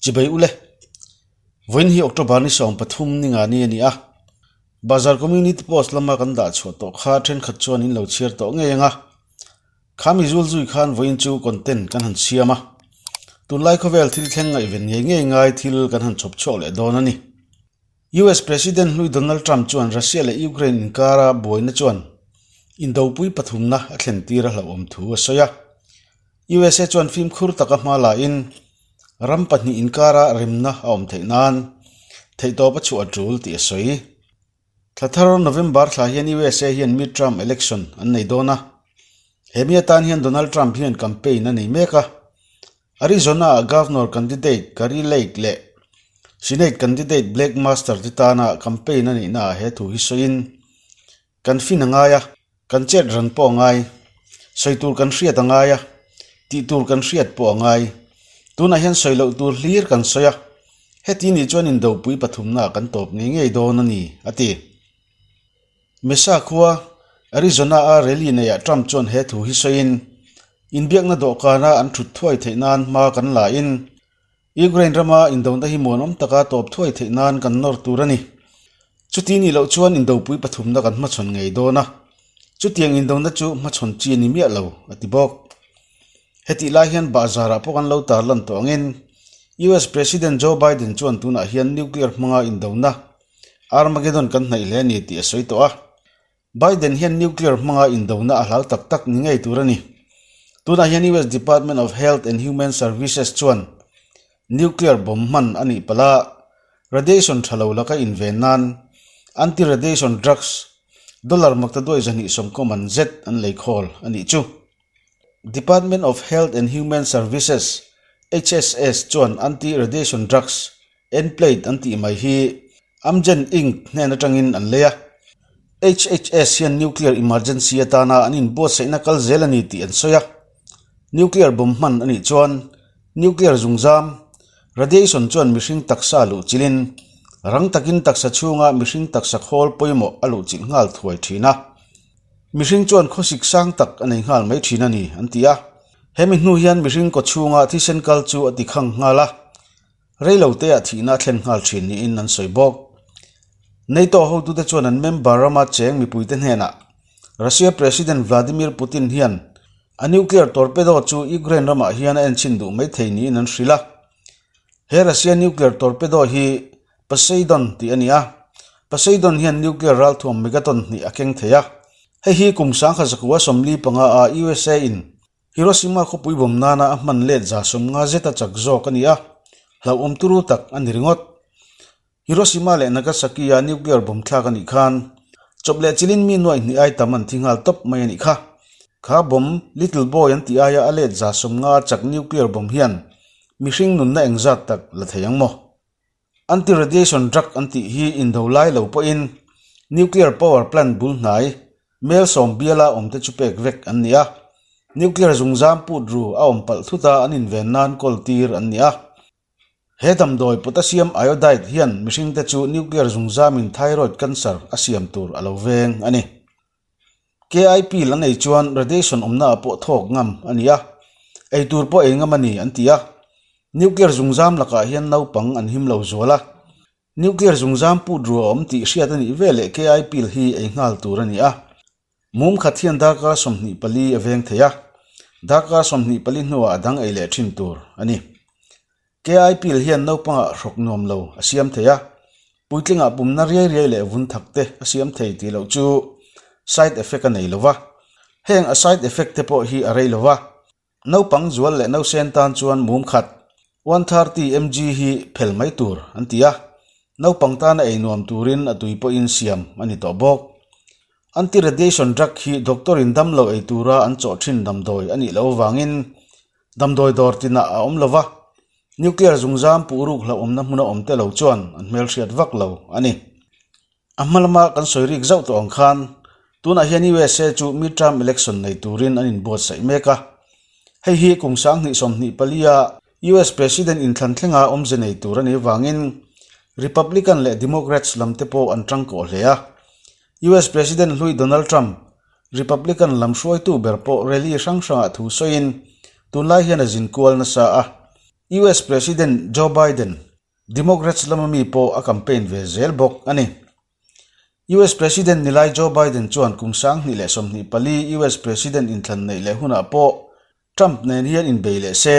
Chibai ule. Vawiin hi October ni 13 ninga ni a ni a. Bazar Community Post lama kan dah chhuah tawh kha thenkhat chuan in lo chhiar tawh ngei ang a. Khami zul zui khan vawiin chu content kan han siam a. Tunlai khawvel thil thleng ngaihven ngei ngei ngai thil kan han chhawp chhuak leh dawn a ni. US President hlui Donald Trump chuan Russia leh Ukraine inkara buaina chuan indopui pathumna a thlen tir a hlauhawm thu a sawi a. USA chuan fimkhur taka hma lain ram pahnih inkara remna a awm theih nan theihtawp a chhuah a tul tih a sawi. Thla thar November thla hian USA hian midterm election an nei dawn a. He mi atan hian Donald Trump hian campaign a nei mek a. Arizona-a Governor candidate Kari Lake leh Senate candidate Blake Master te tana campaign a nihnaah he thu hi sawiin, Kan fin a ngai a, kan chet ran pawh a ngai. Sawi tur kan hriat a ngai a, tih tur kan hriat pawh a ngai. Tunah hian sawi loh tur hlir kan sawi a, heti nih chuan indopui pathumnaah kan tawp ngei ngei dawn a ni, a ti. Mesa khua, Arizona-a rally neiah Trump chuan he thu hi sawiin, Inbiakna dawhkana an thut thuai theih nan hma kan la in, Ukraine rama indona hi muanawm taka tawp thuai theih nan kan nawr tur a ni. Chuti nih loh chuan indopui pathumna kan hmachhawn ngei dawn a, chutiang indona chu hmachhawn chi a ni miah lo, a ti bawk. Hetih lai hian bahzarah pawh kan lo tarlan tawh angin, US President Joe Biden chuan tunah hian nuclear hmanga indona Armageddon kan hnaih hle a ni tih a sawi tawh a. Biden hian nuclear hmanga indona a hlau tak tak ni ngei tur a ni. Tunah hian US Department of Health and Human Services chuan nuclear bomb hman a nih palh a, radiation tha lo laka inven nan anti-radiation drugs dollar maktaduai 220 man zet an lei khawl a nih chu. Department of Health and Human Services, HHS, chuan anti-radiation drugs N-plate an tih mai hi Amgen Inc hnen atangin an lei a. HHS hian nuclear emergency atana an inbuatsaihna kal zel a ni tih an sawi a. Nuclear bomb hman a nih chuan nuclear zungzam, radiation, chuan mihring taksa luh chilhin rang takin taksa chhunga mihring taksa khawl pawimawh a luh chilh nghal thuai thin a. Mihring chuan khawsik sang tak a nei nghal mai thin a ni, an ti a. Hemi hnu hian mihring kawchhunga thisen kal chu a tikhang nghal a. Reilote ah thihna a thlen nghal thin niin an sawi bawk. NATO hotute chuan an member rama cheng mipuite hnenah Russia President Vladimir Putin hian a nuclear torpedo chu Ukraine ramah hian a enchhin duh mai thei niin an hrilh a. He Russia nuclear torpedo hi Poseidon tih a ni a, Poseidon hian nuclear ralthuam megaton hnih a keng thei a. Hei hi kum 1945 a USA in Hiroshima khawpui bawm nana a hman let 150 zeta chak zawk a ni a, hlauhawm turu tak a ni ringawt. Hiroshima leh Nagasaki-a nuclear bomb thlak a nih khan chawp leh chilin mi nuaih hnih ai tam an thi nghal tawp mai a nih kha. Kha bomb Little Boy an tih aia a let 150 chak nuclear bomb hian mihring nunna engzat tak la thei ang maw? Anti-radiation drug an tih hi indo lai lo pawhin nuclear power plant bul hnai mel sawm biala awmte chu pek vek an ni a. Nuclear zungzam put ru a awm palh thut a an inven nan kawl tir an ni a. He damdawi potassium iodide hian mihringte chu nuclear zungzamin thyroid cancer a siam tur a lo veng a ni. KIP la nei chuan radiation awmna ah pawh thawk ngam a ni a, ei tur pawh ei ngam a ni an ti a. Nuclear zungzam lakah hian naupang an him lo zual a, nuclear zungzam put rua awm tih hriat a nih veleh KI pill hi ei nghal tur a ni a. Mum khat hian darkar 24 a veng thei a, darkar 24 hnuah a dang ei leh thin tur a ni. KI pill hian naupangah hrawk nuam lo a siam thei a, puitlingah pumna riai riai leh vun thak te a siam thei tih loh chu side effect a nei lo va. Heng a side effect te pawh hi a rei lo va, naupang zual leh nausen tan chuan mum khat, 130 mg, hi phel mai tur an ti a, naupang tana ei nuam turin a tui pawhin siam a ni tawh bawk. Anti-radiation drug hi doctor in damlo ei tura an chawh thin damdawi a nih loh avangin Damdawi dawr tinah a awm lo va, nuclear zungzam puh ruk hlauhawmna hmuna awm te lo chuan an hmelhriat vak lo a ni. A hma lama kan sawi rik zauh tawh ang khan tunah hian USA chu midterm election nei turin an inbuatsaih mek a. Hei hi kum 2024 a US President inthlan thlenga awmze nei tur a nih avangin Republican leh Democrats lam te pawh an tangkawh hle a. US President hlui Donald Trump Republican lam hruaitu ber pawh rally hrang hrangah thu sawiin tunlai hian a zin kual nasa a. US President Joe Biden, Democrats lama mi pawh a campaign ve zel bawk a ni. US President nilai Joe Biden chuan kum 2024 US President inthlan neih leh hunah pawh Trump nen hian inbei leh se,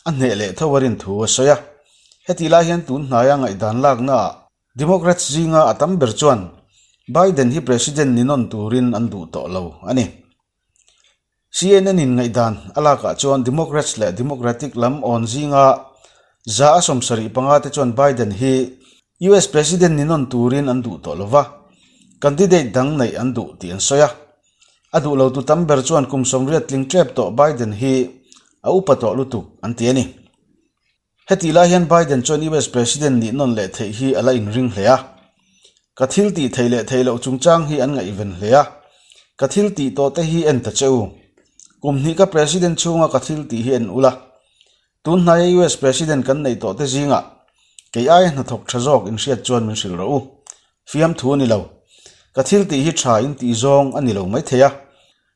a hneh leh tho a rin thu a sawi a. Hetih lai hian tun hnaia ngaihdan laknaah Democrats zinga a tam ber chuan Biden hi President ni nawn turin an duh tawh lo a ni. CNN in ngaihdan a lakah chuan Democrats leh Democratic lam awn zinga 75% te chuan Biden hi US President ni nawn turin an duh tawh lo va, candidate dang neih an duh tih an sawi a. A duh lo tu tam ber chuan kum 80 tling tep tawh Biden hi a upa tawh lutuk an ti a ni. Hetih lai hian Biden chuan US President nih nawn leh theih hi a la inring hle a. Ka thil tih theih leh theih loh chungchang hi an ngaihven hle a. Ka thil tih tawh te hi en ta che u. Kum hnih ka President chhunga ka thil tih hi en ula. Tun hnaia US President kan neih tawh te zingah kei aia hnathawk tha zawk inhriat chuan min hrilh rawh u. Fiamthu a ni lo. Ka thil tih hi tha in tih zawng a ni lo maithei a.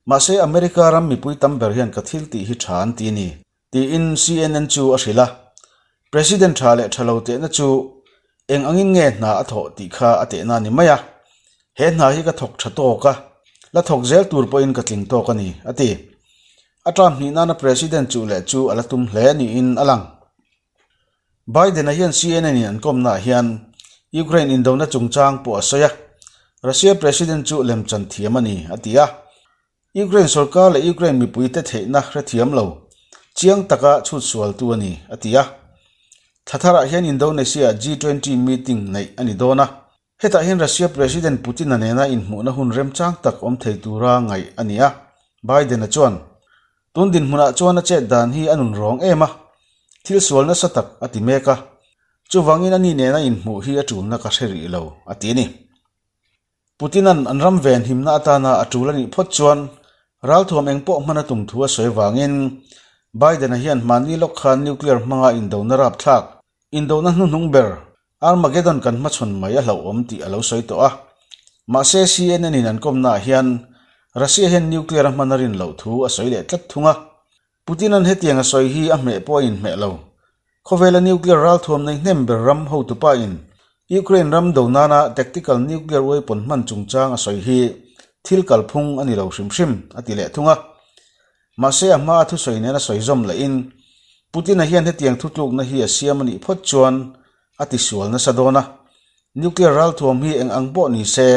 Mahse America ram mipui tam ber hian ka thil tih hi tha an ti a ni. Tiin CNN chu a hrilh a. President tha leh tha lo tehna chu eng angin nge hna a thawh tih kha a tehna a ni mai a. He hna hi ka thawk tha tawk a, la thawk zel tur pawhin ka tling tawk a ni, a ti. A term hnih nana President chuh leh chu a la tum hle niin a lang. Biden-a hian CNN-in an kawmnaah hian Ukraine indona chungchang pawh a sawi a, Russia President chu lemchan thiam a ni, a ti a. Ukraine sorkar leh Ukraine mipuite theihna hrethiam lo, chiang taka chhut sualtu a ni, a ti a. Thla tharah hian Indonesia-ah G20 meeting neih a ni dawn a. Hetah hian Russia President Putin-a nena inhmuhna hun remchang tak awm thei tura ngaih a ni a. Biden-a chuan, Tun dinhmunah chuan a chet dan hi a nun rawng em a, thil sual nasa tak a ti mek a. Chuvangin ani nena inhmuh hi a tulna ka hre rih lo, a ti a ni. Putin-a'n an ram ven himna atana a tul a nih phawt chuan ralthuam eng pawh hman a tum thu a sawi vangin Biden-a hian hmanni lawk khan nuclear hmanga indona rapthlak, indona hnuhnung ber Armageddon kan hmachhawn mai a hlauhawm tih a lo sawi tawh a. Mahse CNN-in an kawmnaah hian Russia hian nuclear a hman a rin loh thu a sawi leh tlat thung a. Putin-a'n hetiang a sawi hi a hmeh pawh a inhmeh lo. Khawvela nuclear ralthuam nei hnem ber ram hotupa-in Ukraine ram do nana tactical nuclear weapon hman chungchang a sawi hi thil kalphung a ni lo hrim hrim, a ti leh thung a. Mahse a hmaa thusawi nena sawi zawm lehin Putin-a hian hetiang thutlukna hi a siam a nih phawt chuan a tisual nasa dawn a. Nuclear ralthuam hi eng ang pawh ni se,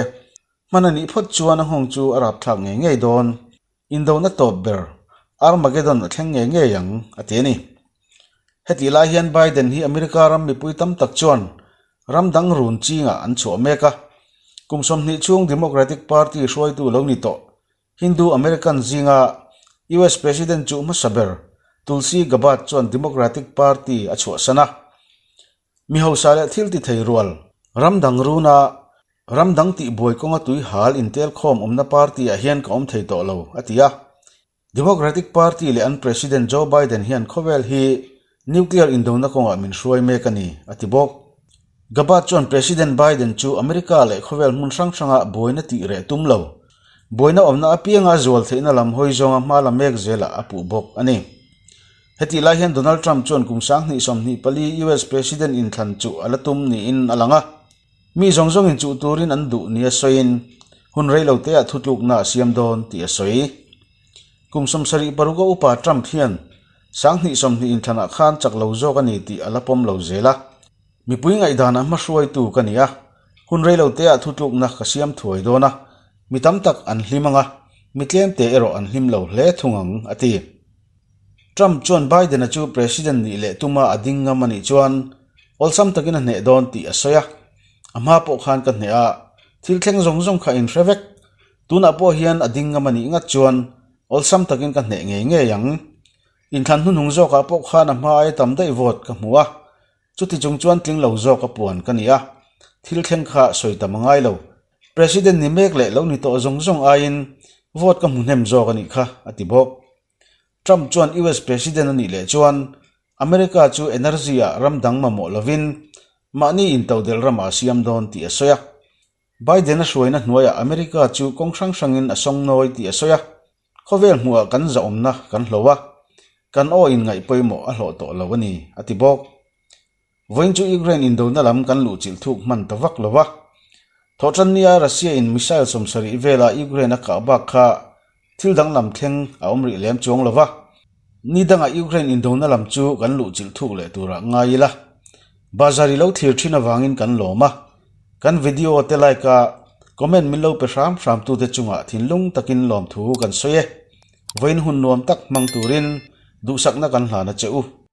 hman a nih phawt chuan a nghawng chu a rapthlak ngei ngei dawn. Indona tawp ber Armageddon a thleng ngei ngei ang, a ti a ni. Hetih lai hian Biden hi America ram mipui tam tak chuan ram dang run chingah an chhuah mek a. Kum 20 chhung Democratic Party hruaitu lo ni tawh Hindu American zinga US President chuh hmasa ber Tulsi Gabbard chuan Democratic Party a chhuahsan a. Mi hausa leh thil ti thei rual, ram dang runa ram dang tih buai kawnga tui hal intel khawm awmna party ah hian ka awm thei tawh lo, a ti a. Democratic Party leh an President Joe Biden hian khawvel hi nuclear indona kawngah min hruai mek a ni, a ti bawk. Gabbard chuan President Biden chu America leh khawvel hmun hrang hranga buaina tih reh tum lo, buaina awmna apianga zual theihna lam hawi zawnga hma la mek zelah a puh bawk a ni. Hetih lai hian Donald Trump chuan kum 2024 US President inthlan chuh a la tum niin a lang a. Mi zawng zawngin chuh turin an duh nia sawiin hun rei lo teah thutlukna a siam dawn tih a sawi. Kum 76 a upa Trump hian 2020 inthlanah khan chak lo zawk a ni tih a la pawm lo zel a. Mipui ngaihdanah hmahruaitu ka ni a, hun rei lo teah thutlukna ka siam thuai dawn a, mi tam tak an hlim ang a, mi tlemte erawh an hlim lo hle thung ang, a ti. Trump chuan Biden-a chu President nih leh tuma a ding ngam a nih chuan awlsam takin a hneh dawn tih a sawi a. A hma pawh khan ka hneh a, thil thleng zawng zawng kha inhre vek. Tunah pawh hian a ding ngam a nih ngat chuan awlsam takin ka hneh ngei ngei ang. Inthlan hnuhnung zawkah pawh khan a hma aia tam daih vote ka hmu a, chuti chung chuan tling lo zawk a puan ka ni a, thil thleng kha sawi tam a ngai lo. President ni mek leh lo ni tawh zawng zawng aiin vote ka hmu hnem zawk a nih kha, a ti bawk. Trump chuan US President a nih leh chuan America chu energy-ah ram dang mamawh lovin mahni intodelh ramah a siam dawn tih a sawi a. Biden-a hruaina hnuaiah America chu kawng hrang hrangin a sawngnawi tih a sawi a. Khawvel hmuhah kan zahawmna kan hlo a. Kan aw in ngaih pawimawh a hlawh tawh lo a ni, a ti bawk. Vawiin chu Ukraine indona lam kan luhchilh thuk hman ta vak lo va. Thawhtannia Russia in missile 70 vela Ukraine a kah bak kha thil danglam thleng a awm rih lem chuang lo va. Ni dangah Ukraine indona lam chu kan luhchilh thuk leh turah ngai ila. Bazar i lo thlir thin avangin kan lawm a. Kan video te like a, comment min lo pe hram hram tute chungah thinlung takin lawmthu kan sawi e. Vawiin hun nuam tak hmang turin duhsakna kan hlan a che u.